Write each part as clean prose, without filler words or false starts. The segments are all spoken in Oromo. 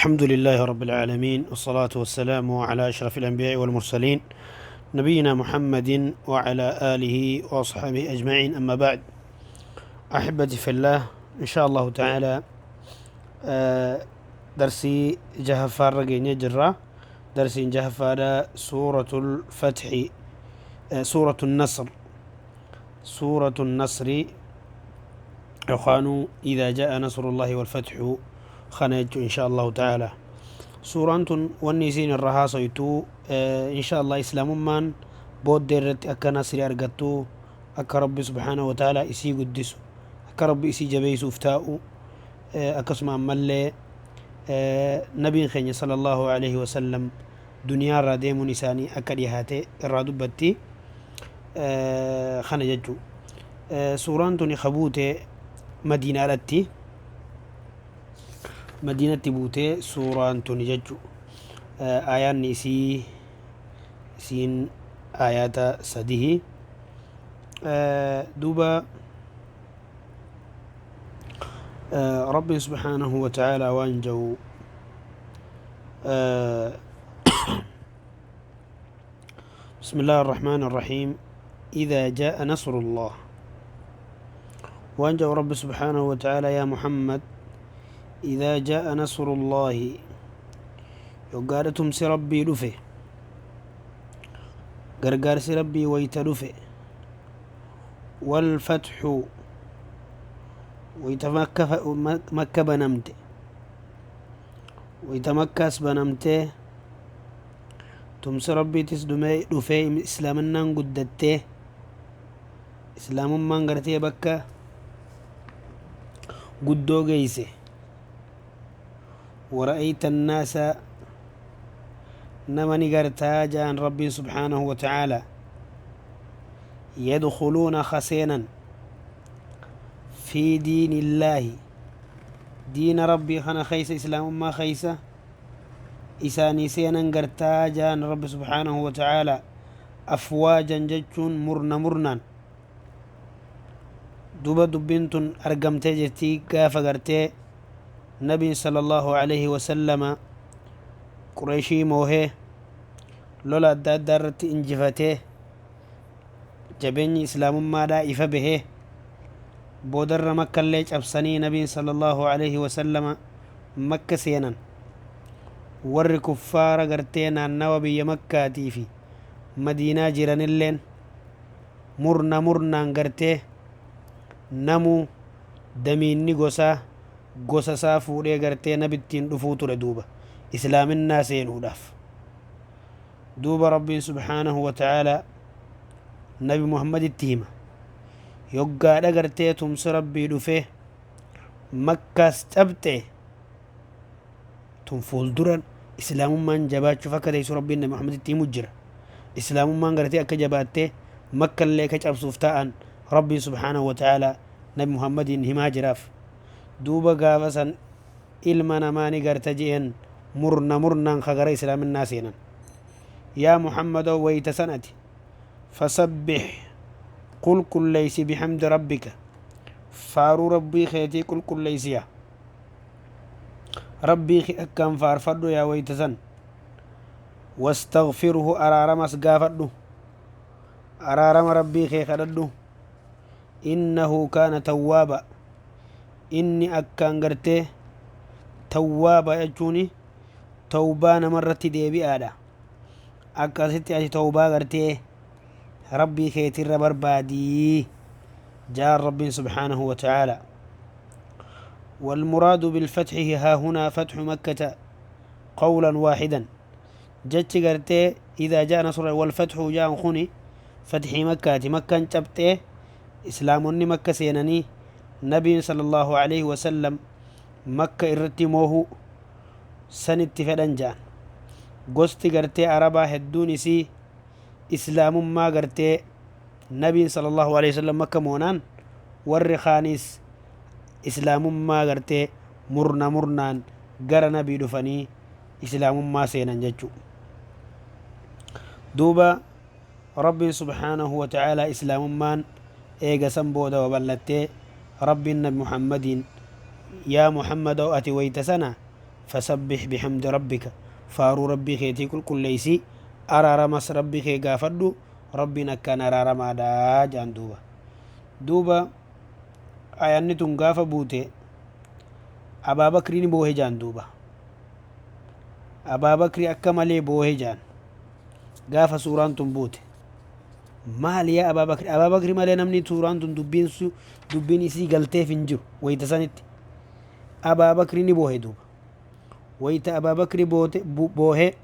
الحمد لله رب العالمين، والصلاة والسلام على أشرف الأنبياء والمرسلين، نبينا محمد وعلى آله وأصحابه أجمعين، أما بعد. أحبتي في الله، إن شاء الله تعالى درسي جهفار رقين جرة درسي جهفار سورة الفتح، سورة النصر، سورة النصر يخانو إذا جاء نصر الله والفتح خنج إن شاء الله تعالى. سورة والنسين الرهاصيتو إن شاء الله إسلام من بود أكا نصر أرقتو أكا ربي سبحانه وتعالى إسي قدسو أكا ربي إسي جبيسو افتاؤ أكا اسمع ملي نبي خيني صلى الله عليه وسلم دنيا راديم نساني أكا ديهاتي الرادبتي خنججو. سورة خبوتي مدينة رتي مدينة بوتي سورة نججو. آيان نسي سين آيات سديه. دوبا رب سبحانه وتعالى وانجو. بسم الله الرحمن الرحيم. إذا جاء نصر الله وانجو رب سبحانه وتعالى يا محمد إذا جاء نصر الله يقالتم سربي لفه قرقار سربي ويتلفه والفتح ويتمكى بنمت ويتمكس بنمت تمس ربي تسدمي لفه إسلامنا قدته إسلام من قرتي بكة قدو جيسه. ورأيت الناس نمني قرتا جان ربي سبحانه وتعالى يدخلون خسينا في دين الله دين ربي خنا خيس إسلام ما خيسة إساني سينا قرتا جان ربي سبحانه وتعالى أفواجا جتشون مرنا مرنا دوبا دبنتن أرقمتي جتي قافة قرتي نبي صلى الله عليه وسلم قريشي موهي لولا دارت انجفته جبني إسلام ما دا إفا به بودر مكة الليج أبسني نبي صلى الله عليه وسلم مكة سينا ور كفار قرتينا النوبي مكة تيفي مدينة جيران اللين مرنا مرنا قرتي نمو دمين نقصا gosa isaa fuudhee gartee nabittiin dhufuu ture duuba islaaminaa seenuudhaaf duuba rabbiin subhaanahu wa ta'aalaa nabi muhammaditti hima yoggaadha gartee tumsi rabbii dhufee makkaas cabxe tun fuulduran islaamummaan jabaachuuf akka teessu rabbiin nabi muhammaditti himu jira islaamummaan gartee akka jabaattee makkallee ka cabsuuf ta'an rabbiin subhaanahu wa ta'aalaa nabi muhammadiin himaa jiraaf duuba gaafa san ilma namaani garta je'en murna murnaan kagara islaaminaa seenan yaa muhammadoo wayta sanati fasabbix qulqulleeysi bixamdi rabbika faaruu rabbii keetii qulqulleeysiya rabbii kee akkaan faarfadhu yaa wayta san wastaghfirhu araaramas gaafadhu araarama rabbii kee kadhadhu innahu kaana tawwaaba inni akkaan gartee tawwaaba jechuuni tawbaa namarratti deebi'aadha akkasitti ati tawbaa gartee rabbii keetirra barbaadii jaan rabbiin subhaanahu wa ta'aala. والمراد بالفتح ها هنا فتح مكة قولا واحدا جتش قرتي إذا جاء نصر والفتح جاء خوني فتح مكة مكة جبتي إسلامني مكة سينني نبي صلى الله عليه وسلم مكة إرتي موهو سنت فدنجان قستي قرتي عربا هدوني سي إسلام ما قرتي نبي صلى الله عليه وسلم مكة مونان والرخانيس إسلام ما قرتي مرنا مرنان قر نبي دفني إسلام ما سينان ججو دوبا ربي سبحانه وتعالى إسلام مان إيغا سنبودا وبلتي رب النبي محمد يا محمد أتي ويتسنا Fasabbix bixamdi rabbika, faaruu Rabbii keetii qulqulleeysi, araaramas Rabbi kee gaafadhu, Rabbiin akkaan araaramaadha jaan. Duuba ayanni tun gaafa buute Abaabakriin boohe jaan. Duuba Abaabakri akka malee boohe jaan gaafa suuraan tun buute. Maal yaa Abaabakri? Abaabakri malee namni suuraan tun dubbiin isii galteef hin jiru wayita sanitti. Abaabakri ni boohe. Duuba wayita Abaabakri boohe,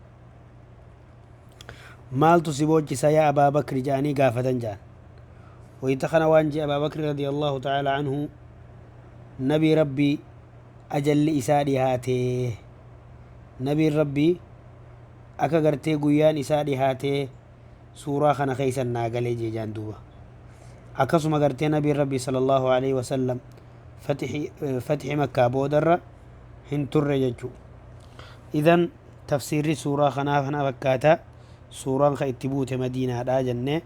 "Maaltu si boochisa yaa Abaabakri?" jedhanii gaafatan jaan. Wayita kana waan jee Abaabakri radiyallahu ta'ala anhu: "Nabii Rabbii ajalli isaa dhihaatee, nabiin Rabbii akka gartee guyyaan isaa dhihaatee suuraa kana keeysan naa galee," jee jaan. Duuba akkasuma gartee nabiin Rabbii sallallahu alaihi wasallam fatixi Makkaa boodarra hin turre jechuu. Idan tafsiirri suuraa kanaa kana fakkaata. Suuraan ka itti buute Madiinaadha jenne.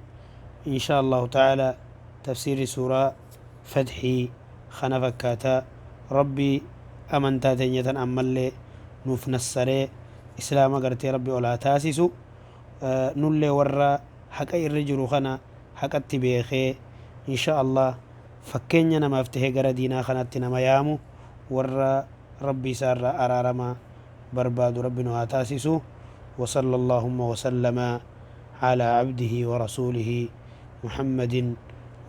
Insha Allahu ta'ala tafsiirri suuraa Fatxii kana fakkaata. Rabbi amantaa teenyatan ammallee nuuf nassaree Islaama gartee Rabbi ol haa taasisu. Nullee warra haqa irra jiru kana haqatti beekee, insha Allah fakkeenya namaaf tahee gara diinaa kanatti nama yaamu, warra Rabbi isaarraa araarama barbaadu Rabbi nu haa taasisu. وصلى اللهم وسلم على عبده ورسوله محمد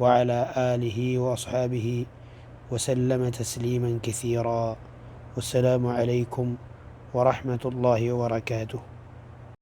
وعلى آله وأصحابه وسلم تسليما كثيرا، والسلام عليكم ورحمة الله وبركاته.